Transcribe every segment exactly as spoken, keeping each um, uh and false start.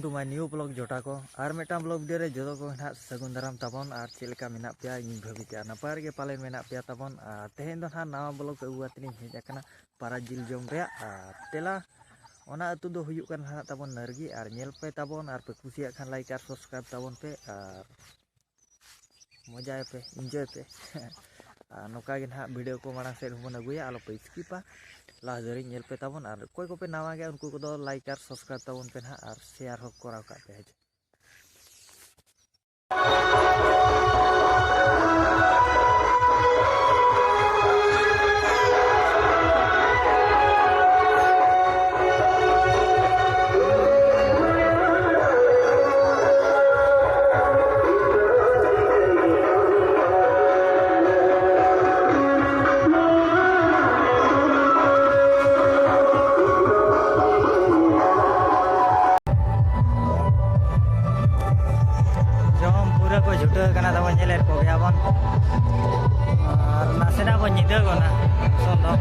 To my new vlog ᱡᱚᱴᱟ ᱠᱚ, ᱟᱨ ᱢᱤᱫᱴᱟᱝ vlog video ᱨᱮ ᱡᱚᱛᱚ ᱠᱚ ᱱᱟᱦᱟᱜ ᱥᱟᱹᱜᱩᱱ ᱫᱟᱨᱟᱢ ᱛᱟᱵᱚᱱ᱾ ᱟᱨ ᱪᱮᱫ ᱞᱮᱠᱟ ᱢᱮᱱᱟᱜ ᱯᱮᱭᱟ? ᱤᱧ ᱵᱷᱟᱹᱵᱤᱛᱮ ᱟᱨ ᱱᱟᱯᱟᱭ ᱨᱮᱜᱮ ᱯᱟᱞᱮᱱ ᱢᱮᱱᱟᱜ ᱯᱮᱭᱟ ᱛᱟᱵᱚᱱ᱾ ᱟᱨ ᱛᱮᱦᱮᱧ ᱫᱚ ᱱᱟᱦᱟᱜ ᱱᱟᱣᱟ vlog ᱟᱹᱜᱩ ᱠᱟᱛᱮ ᱤᱧ ᱦᱮᱡ ᱟᱠᱟᱱᱟ ᱯᱟᱨᱟ ᱡᱤᱞ ᱡᱚᱢ ᱨᱮᱭᱟᱜ᱾ ᱟᱨ ᱛᱮᱞᱟ, ᱚᱱᱟ ᱟᱹᱛᱩ ᱫᱚ ᱦᱩᱭᱩᱜ ᱠᱟᱱᱟ ᱱᱟᱦᱟᱜ ᱛᱟᱵᱚᱱ ᱱᱟᱹᱨᱜᱤ᱾ ᱟᱨ ᱧᱮᱞ ᱯᱮ ᱛᱟᱵᱚᱱ, ᱟᱨ ᱯᱮ ᱠᱩᱥᱤᱭᱟᱜ ᱠᱷᱟᱱ like ᱟᱨ subscribe ᱛᱟᱵᱚᱱ ᱯᱮ᱾ ᱟᱨ ᱢᱚᱡᱟᱭ ᱯᱮ, enjoy ᱯᱮ᱾ ᱟᱨ ᱱᱚᱝᱠᱟ ᱜᱮ ᱱᱟᱦᱟᱜ video ᱠᱚ ᱢᱟᱲᱟᱝ ᱥᱮᱫ ᱦᱚᱸᱵᱚᱱ ᱟᱹᱜᱩᱭᱟ, ᱟᱞᱚ ᱯᱮ skip ᱟ, last ᱫᱷᱟᱹᱨᱤᱡ ᱧᱮᱞ ᱯᱮ ᱛᱟᱵᱚᱱ᱾ ᱟᱨ ᱚᱠᱚᱭ ᱠᱚᱯᱮ ᱱᱟᱣᱟ ᱜᱮᱭᱟ, ᱩᱱᱠᱩ ᱠᱚᱫᱚ like ᱟᱨ subscribe ᱛᱟᱵᱚᱱ ᱯᱮ ᱱᱟᱦᱟᱜ, ᱟᱨ share ᱦᱚᱸ ᱠᱚᱨᱟᱣ ᱠᱟᱜ ᱯᱮ᱾ ᱡᱚᱢ ᱯᱩᱨᱟᱹ ᱠᱚ ᱪᱷᱩᱴᱟᱹᱣ ᱠᱟᱱᱟ, ᱛᱟᱵᱚᱱ ᱧᱮᱞᱮᱫ ᱠᱚᱜᱮᱭᱟ ᱵᱚᱱ᱾ ᱟᱨ ᱱᱟᱥᱮᱱᱟᱜ ᱵᱚᱱ ᱧᱤᱫᱟᱹ ᱜᱚᱫ ᱱᱟ ᱥᱚᱱ ᱫᱚ᱾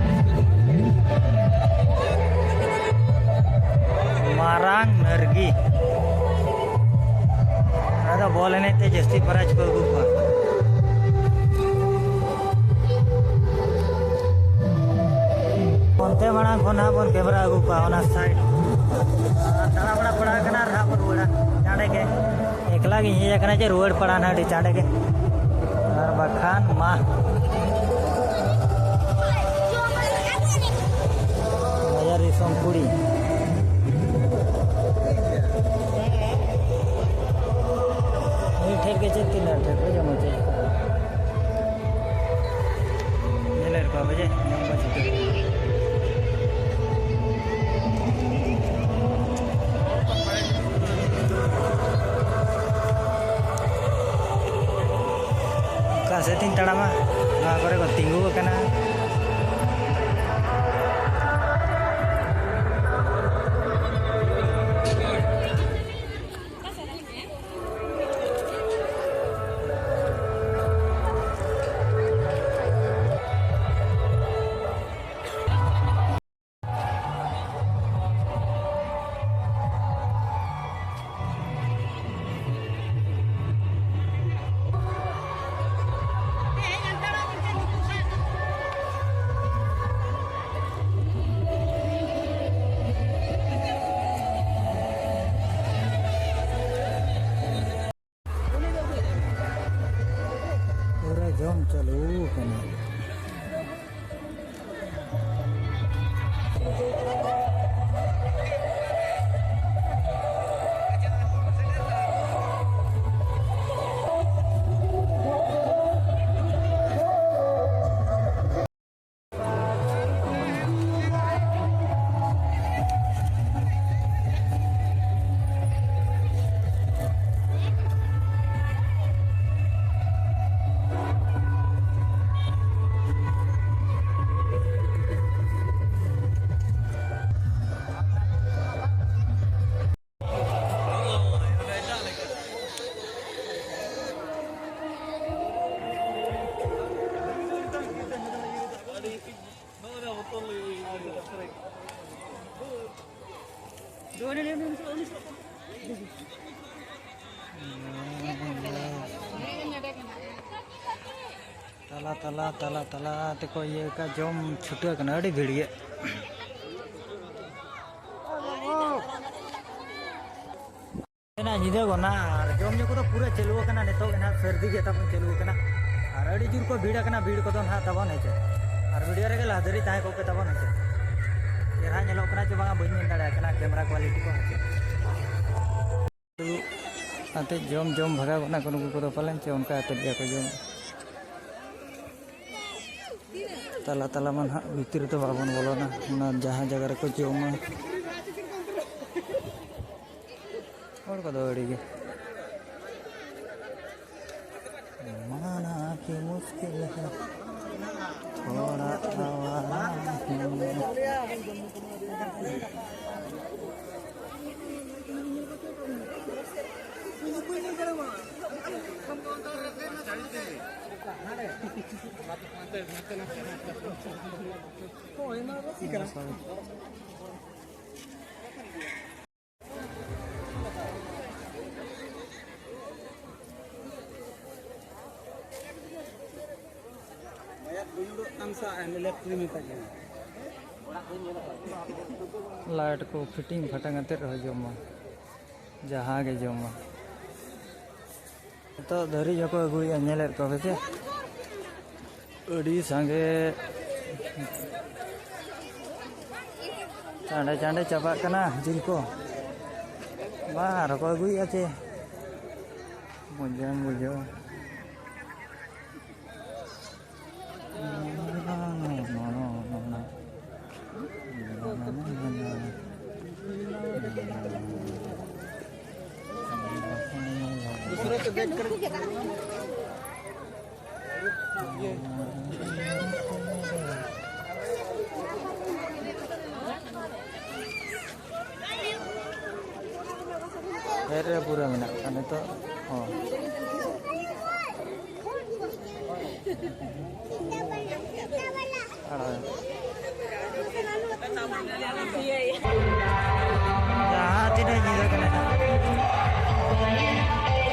ᱢᱟᱨᱟᱝ ᱱᱟᱹᱨᱜᱤ᱾ ᱟᱫᱚ ᱵᱚᱞ ᱮᱱᱮᱡ ᱛᱮ ᱡᱟᱹᱥᱛᱤ prize ᱠᱚ ᱟᱹᱜᱩ ᱠᱚᱣᱟ᱾ ᱚᱱᱛᱮ ᱢᱟᱲᱟᱝ ᱠᱷᱚᱱ ᱦᱟᱸᱜ ᱵᱚᱱ camera ᱟᱹᱜᱩ ᱠᱚᱣᱟ, ᱚᱱᱟ side᱾ ᱟᱨ ᱫᱟᱬᱟ ᱵᱟᱲᱟ ᱯᱟᱲᱟᱜ ᱠᱟᱱᱟ ᱟᱨ ᱦᱟᱸᱜ ᱵᱚᱱ ᱨᱩᱣᱟᱹᱲᱟ ᱪᱟᱸᱰᱮ ᱜᱮ᱾ ᱮᱠᱞᱟ ᱜᱤᱧ ᱦᱮᱡ ᱟᱠᱟᱱᱟ ᱡᱮ ᱨᱩᱣᱟᱹᱲ ᱯᱟᱲᱟᱜ ᱱᱟ ᱟᱹᱰᱤ ᱪᱟᱸᱰᱮ ᱜᱮ᱾ ᱟᱨ ᱵᱟᱠᱷᱟᱱ ᱢᱟ᱾ ᱵᱟᱡᱟᱨ ᱫᱤᱥᱚᱢ ᱠᱩᱲᱤ᱾ ᱢᱤᱫ ᱴᱷᱮᱡ ᱜᱮ ᱪᱮᱫ ᱛᱤᱱᱟᱹᱜ ᱴᱷᱮᱡ ᱠᱚ ᱡᱚᱢᱟ ᱪᱮᱫ? ᱧᱮᱞᱮᱫ ᱠᱚᱣᱟ ᱯᱮ ᱡᱮ ᱡᱚᱢ ᱠᱚ ᱪᱤᱠᱟᱹ᱾ ᱚᱠᱟ ᱥᱮᱫ ᱛᱤᱧ ᱛᱟᱲᱟᱢᱟ? ᱱᱚᱣᱟ ᱠᱚᱨᱮ ᱠᱚ ᱛᱤᱸᱜᱩ ᱟᱠᱟᱱᱟ᱾ ᱛᱟᱞᱟ ᱛᱟᱞᱟ ᱛᱟᱞᱟ ᱛᱟᱞᱟ ᱛᱮᱠᱚ ᱤᱭᱟᱹ ᱠᱟᱜ, ᱡᱚᱢ ᱪᱷᱩᱴᱟᱹᱣ ᱠᱟᱱᱟ, ᱟᱹᱰᱤ ᱵᱷᱤᱲ ᱜᱮ᱾ ᱮᱱᱟ ᱧᱤᱫᱟᱹ ᱜᱚᱫ ᱱᱟ, ᱟᱨ ᱡᱚᱢ ᱧᱩ ᱠᱚᱫᱚ ᱯᱩᱨᱟᱹ ᱪᱟᱹᱞᱩ ᱟᱠᱟᱱᱟ᱾ ᱱᱤᱛᱚᱜ ᱜᱮ ᱱᱟᱦᱟᱜ ᱥᱟᱹᱨᱫᱤ ᱜᱮ ᱛᱟᱵᱚᱱ ᱪᱟᱹᱞᱩ ᱟᱠᱟᱱᱟ, ᱟᱨ ᱟᱹᱰᱤ ᱡᱳᱨ ᱠᱚ ᱵᱷᱤᱲ ᱟᱠᱟᱱᱟ᱾ ᱵᱷᱤᱲ ᱠᱚᱫᱚ ᱱᱟᱦᱟᱜ ᱛᱟᱵᱚᱱ ᱦᱮᱸᱪᱮ, ᱟᱨ ᱵᱷᱤᱰᱤᱭᱳ ᱨᱮᱜᱮ ᱞᱟᱦᱟ ᱫᱷᱟᱹᱨᱤᱡ ᱛᱟᱦᱮᱸ ᱠᱚᱜ ᱯᱮ ᱛᱟᱵᱚᱱ ᱦᱮᱸᱪᱮ᱾ ᱪᱮᱦᱨᱟ ᱧᱮᱞᱚᱜ ᱠᱟᱱᱟ ᱪᱮ ᱵᱟᱝᱟ ᱵᱟᱹᱧ ᱢᱮᱱ ᱫᱟᱲᱮᱭᱟᱜ ᱠᱟᱱᱟ, ᱠᱮᱢᱮᱨᱟ ᱠᱳᱣᱟᱞᱤᱴᱤ ᱠᱚ ᱦᱮᱸᱪᱮ᱾ ᱟᱛᱮ ᱡᱚᱢ ᱡᱚᱢ ᱵᱷᱟᱜᱟᱣ ᱜᱚᱫ ᱱᱟᱠᱚ ᱱᱩᱠᱩ ᱠᱚᱫᱚ ᱯᱟᱞᱮᱱ ᱪᱚ ᱚᱱᱠᱟ ᱟᱛᱮᱫ ᱜᱮᱠᱚ ᱡᱚᱢᱟ᱾ ᱛᱟᱞᱟ ᱛᱟᱞᱟ ᱢᱟ ᱱᱟᱦᱟᱜ ᱵᱷᱤᱛᱤᱨ ᱨᱮᱫᱚ ᱵᱟᱵᱚᱱ ᱵᱚᱞᱚᱱᱟ, ᱚᱱᱟ ᱡᱟᱦᱟᱸ ᱡᱟᱭᱜᱟ ᱨᱮᱠᱚ ᱡᱚᱢᱟ᱾ ᱦᱚᱲ ᱠᱚᱫᱚ ᱟᱹᱰᱤ ᱜᱮ᱾ माना कि मुश्किल है थोड़ा आवारा हूँ। ᱞᱟᱭᱤᱴ ᱠᱚ ᱯᱷᱤᱴᱤᱝ ᱯᱷᱟᱴᱟᱝ ᱟᱛᱮᱫ ᱨᱮᱦᱚᱸ ᱡᱚᱢᱟ, ᱡᱟᱦᱟᱸ ᱜᱮ ᱡᱚᱢᱟ᱾ ᱱᱤᱛᱚᱜ ᱫᱷᱟᱹᱨᱤᱡ ᱦᱚᱸᱠᱚ ᱟᱹᱜᱩᱭᱮᱫᱼᱟ, ᱧᱮᱞᱮᱫ ᱠᱚᱣᱟ ᱯᱮ ᱪᱮ? ᱟᱹᱰᱤ ᱥᱟᱸᱜᱮ᱾ ᱪᱟᱸᱰᱮ ᱪᱟᱸᱰᱮ ᱪᱟᱵᱟᱜ ᱠᱟᱱᱟ ᱡᱤᱞ ᱠᱚ᱾ ᱵᱟᱝ, ᱟᱨᱦᱚᱸ ᱠᱚ ᱟᱹᱜᱩᱭᱮᱫᱼᱟ ᱪᱮ? ᱢᱚᱡᱟᱢ ᱵᱩᱡᱷᱟᱹᱣᱟ᱾ दूसरों को देख कर ᱯᱷᱮᱨ ᱨᱮ ᱯᱩᱨᱟᱹ ᱢᱮᱱᱟᱜ ᱠᱚᱣᱟ ᱱᱤᱛᱚᱜ ᱦᱚᱸ᱾ ᱟᱨ